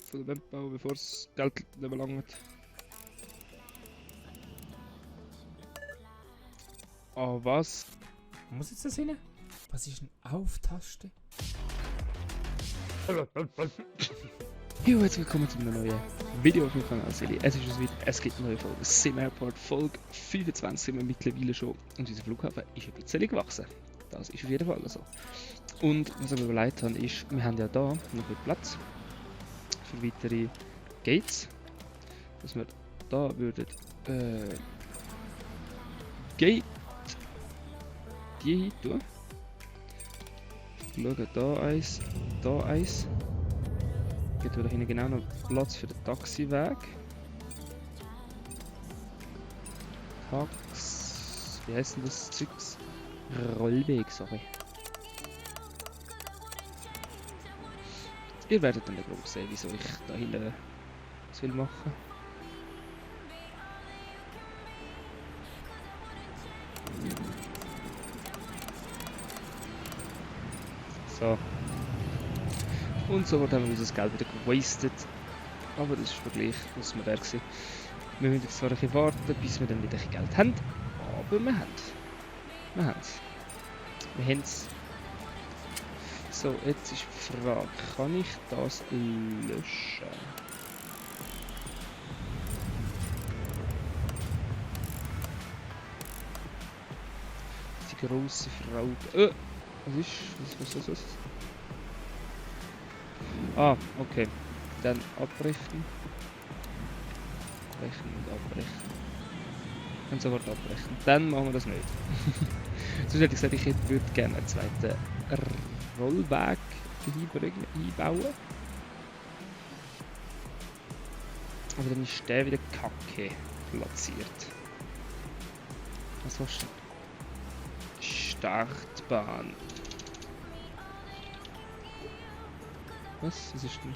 von der Wand bauen, bevor das Geld nicht mehr langt. Oh, was? Muss jetzt das hin? Was ist eine Auf-Taste? Jo, herzlich willkommen zu einem neuen Video auf meinem Kanal Silly. Es ist es wieder, es gibt eine neue Folge Sim Airport, Folge 25 sind wir mittlerweile schon und unser Flughafen ist ein bisschen gewachsen. Das ist auf jeden Fall so. Und was wir überlegt haben ist, wir haben ja da noch ein bisschen Platz für weitere Gates, dass wir da würden Gate die hin tun. Schauen, da eins, da eins. Gibt da hinten genau noch Platz für den Taxiweg. Wie heißt denn das Zeugs? Rollweg, sorry. Ihr werdet dann grob sehen, wieso ich da hinten was will machen. So. Und so haben wir unser Geld wieder gewastet. Aber das ist wirklich, muss man da sehen. Wir müssen jetzt zwar ein bisschen warten, bis wir dann wieder ein Geld haben. Aber wir haben es. Wir haben es. Wir haben es. So, jetzt ist die Frage, kann ich das löschen? Die grosse Frage. Was ist? Was? Ah, okay. Dann abbrechen. Abbrechen und abbrechen. Und sofort abbrechen. Dann machen wir das nicht. Sonst hätte ich gesagt, ich würde gerne einen zweiten Rollweg einbauen. Aber dann ist der wieder kacke platziert. Was war's denn? Startbahn. Was ist denn?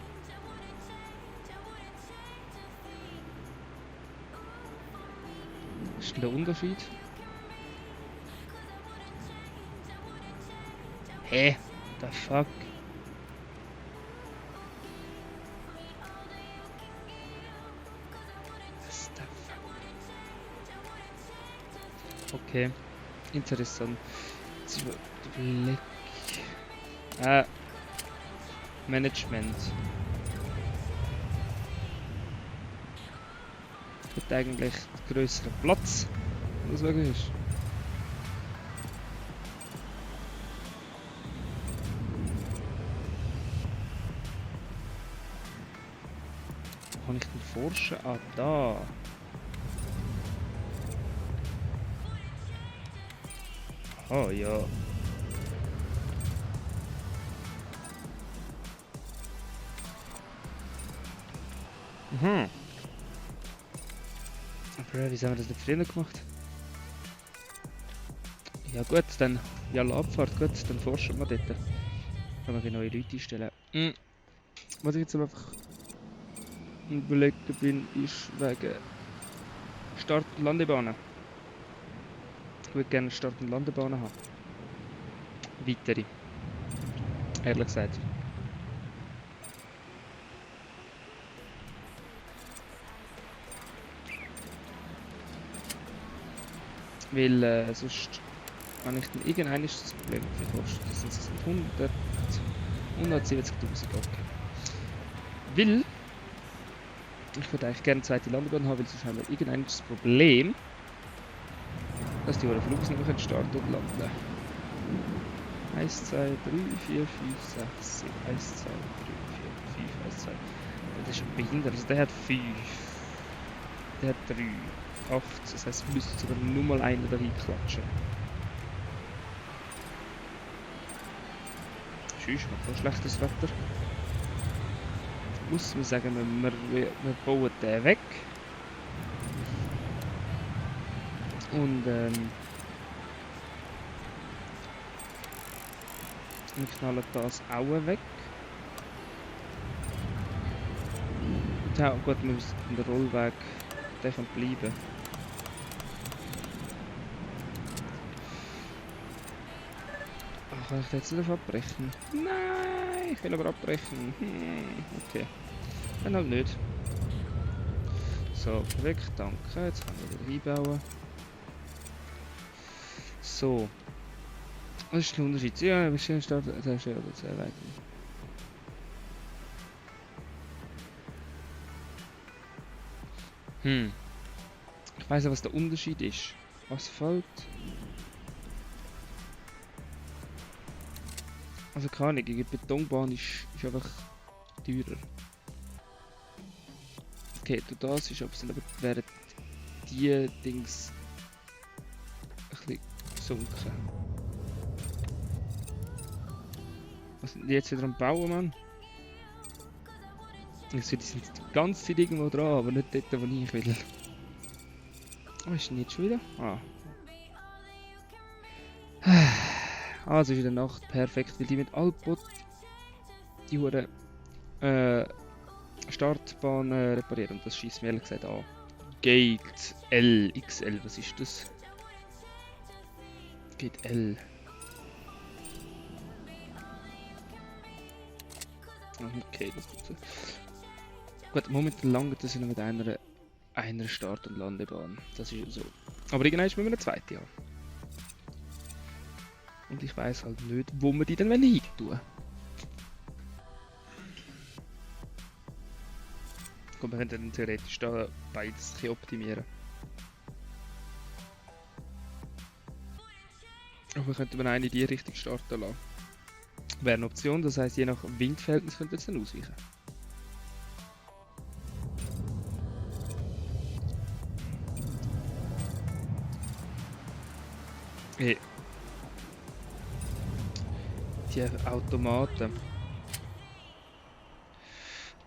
Was ist denn der Unterschied? Hä? The fuck? Was the fuck? Okay. Interessant. Jetzt überleg. Management. Hat eigentlich größeren Platz, was wirklich ist. Wo kann ich denn forschen? Ah, da. Oh ja. Mhm. Aber wieso haben wir das nicht früher gemacht? Ja gut, dann ja Abfahrt, gut, dann forschen wir dort. Kann man neue Leute einstellen. Was ich jetzt aber einfach überlegen bin, ist wegen Start- und Landebahnen. Ich würde gerne Start- und Landebahnen haben. Weitere. Ehrlich gesagt. Weil sonst, wenn ich dann irgendein ist das Problem, wie kostet das? Sind 170.000, okay. Weil ich würde eigentlich gerne eine zweite Landebahn haben, weil sonst haben wir irgendein das Problem, dass die Flugzeuge nicht mehr starten und landen. 1, 2, 3, 4, 5, 6, 7, 1, 2, 3, 4, 5, 1, 2. Das ist ein behindert, also der hat 5. Der hat 3. 8, das heisst, wir müssen sogar nur mal einen da hinklatschen. Tschüss, man hat schlechtes Wetter. Muss man sagen, wir bauen den weg. Und wir knallen das auch weg. Ja gut, wir müssen den Rollweg, der kann bleiben. Ach, kann ich den jetzt nicht abbrechen? Nein, ich will aber abbrechen. Okay. Dann halt nicht. So, perfekt, danke. Jetzt kann ich wieder einbauen. So. Was ist der Unterschied? Ja, wir stehen Start, das ist ja sehr weit. Ich weiss ja, was der Unterschied ist. Asphalt. Also keine Ahnung, die Betonbahn ist einfach teurer. Okay, du das ist, aber wären die Dings ein bisschen gesunken. Was sind die jetzt wieder am Bauen, Mann? Also, die sind die ganze Zeit irgendwo dran, aber nicht dort, wo ich will. Oh, ist denn jetzt schon wieder? Ah. Also ist in der Nacht perfekt, weil die mit Alpot die hure Startbahn reparieren und das schießt mir ehrlich gesagt an. Gate L, XL, was ist das? Gate L. Okay, das tut so. Gut, momentan langt das ja noch mit einer Start- und Landebahn. Das ist ja so. Aber irgendwann müssen wir eine zweite haben. Und ich weiss halt nicht, wo wir die dann hin tun. Komm, wir könnten dann theoretisch da beides ein bisschen optimieren. Aber wir könnten eine in die Richtung starten lassen. Wäre eine Option, das heisst, je nach Windverhältnis könnte es dann ausweichen. Hey. Die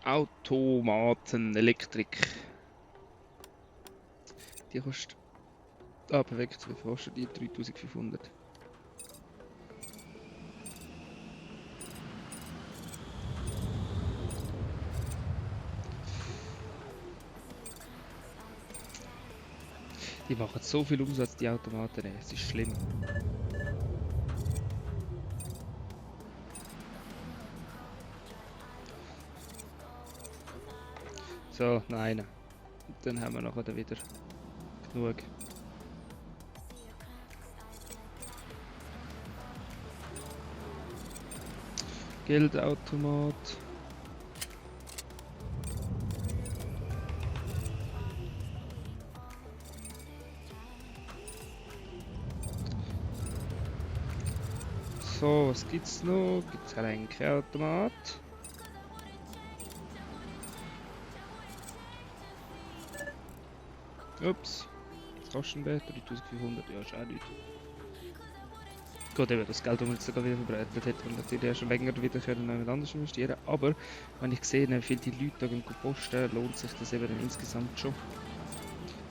Automaten, Elektrik. Die kostet... Ah, perfekt, wie viel kostet die? 3500. Die machen so viel Umsatz, die Automaten, ey. Es ist schlimm. So, nein. Dann haben wir nachher wieder genug. Geldautomat. So, was gibt's noch? Gibt's Getränkeautomat? Ups. Was kostet der? 3500, ja, ist auch nicht. Gut, eben das Geld, das wir jetzt sogar wieder verbreitet hätten, wir natürlich erst schon länger wieder können jemand anders investieren. Aber wenn ich sehe, wie viele die Leute da posten, lohnt sich das eben insgesamt schon.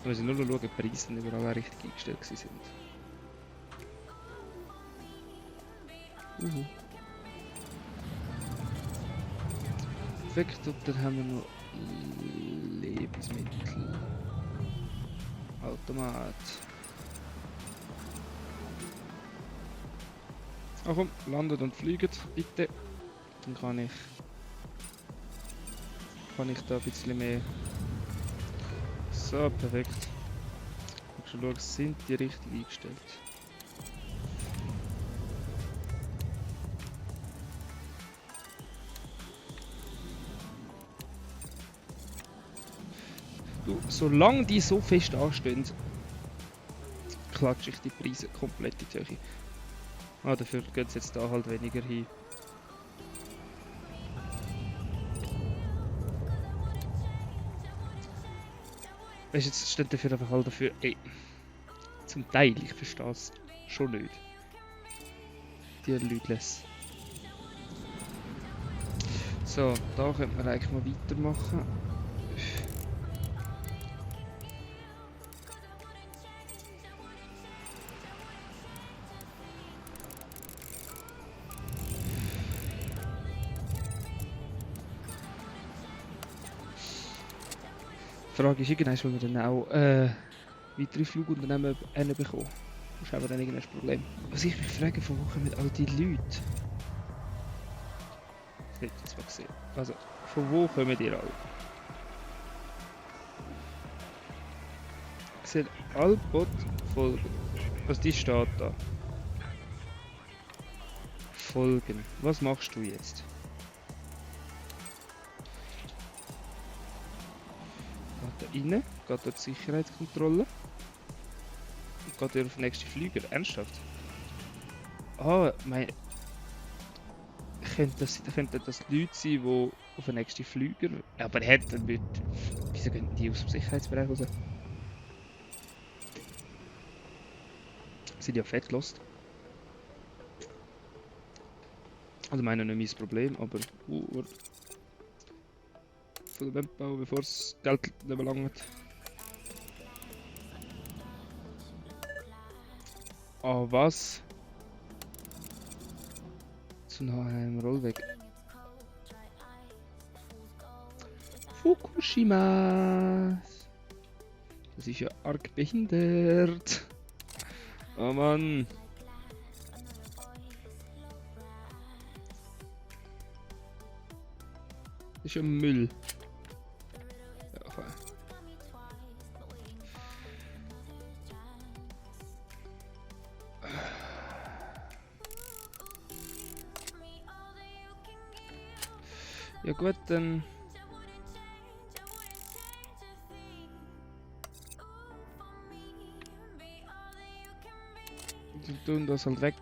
Da müssen wir nur noch schauen, ob die Preise überall richtig eingestellt sind. Perfekt, und dann haben wir noch Lebensmittel. Automat. Ach komm, landet und fliegt, bitte. Dann kann ich da ein bisschen mehr. So, perfekt. Ich schon schauen, sind die richtig eingestellt. Du, solange die so fest anstehen, klatsche ich die Preise komplett in die Höhe. Ah, dafür geht es jetzt da halt weniger hin. Weißt du, jetzt steht dafür einfach halt dafür, ey, zum Teil, ich verstehe es schon nicht. Die Leute. So, da könnte man eigentlich mal weitermachen. Die Frage ist, irgendwann wollen wir dann auch weitere Flugunternehmen bekommen. Das ist aber dann irgendein Problem. Was ich mich frage, von wo kommen all die Leute? Das hätte ich jetzt mal gesehen. Also, von wo kommen die alle? Marcel Albot folgen. Was die steht da? Folgen. Was machst du jetzt? Geht da rein, geht da die Sicherheitskontrolle. Und geht er auf den nächsten Flüger. Ernsthaft? Ah, mein... Könnten das Leute sein, die auf den nächsten Flüger... Ja, aber er hat... Wieso gehen die aus dem Sicherheitsbereich raus? Sind ja fett gelost. Also meine nicht mein Problem, aber... von der Wand bauen, bevor das Geld nicht mehr langt. Ah, was? Zu einem Rollweg. Fukushima! Das ist ja arg behindert. Oh Mann. Das ist ja Müll. Ja, fein. Ja gut, dann... Wir tun das halt weg.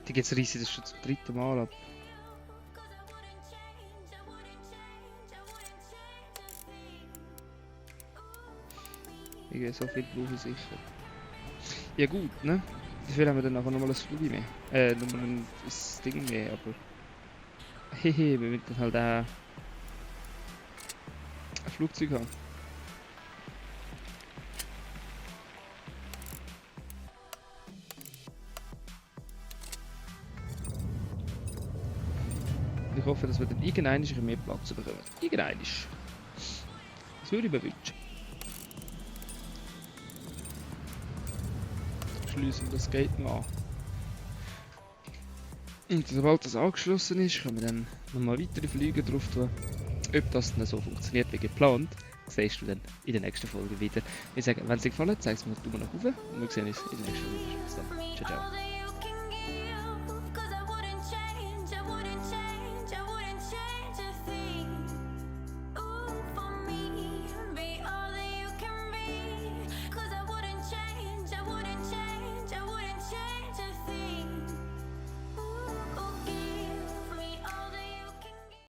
Die jetzt reissen das schon zum 3. Mal ab. Irgendwie so viel brauche ich sicher. Ja gut, ne? Dafür haben wir dann nachher nochmal ein Flug mehr. Nochmal ein Ding mehr, aber... Hehe, wir müssen dann halt auch... ein Flugzeug haben. Ich hoffe, dass wir dann irgendwann mehr Platz bekommen. Irgendwann. Das würde ich mir wünschen. Schließen wir das Gate mal an. Und sobald das angeschlossen ist, können wir dann nochmal weitere Flüge drauf tun. Ob das dann so funktioniert wie geplant, siehst du dann in der nächsten Folge wieder. Ich sage, wenn es dir gefallen hat, zeig es mir einen Daumen nach oben und wir sehen uns in der nächsten Folge. Bis dann. Ciao, ciao.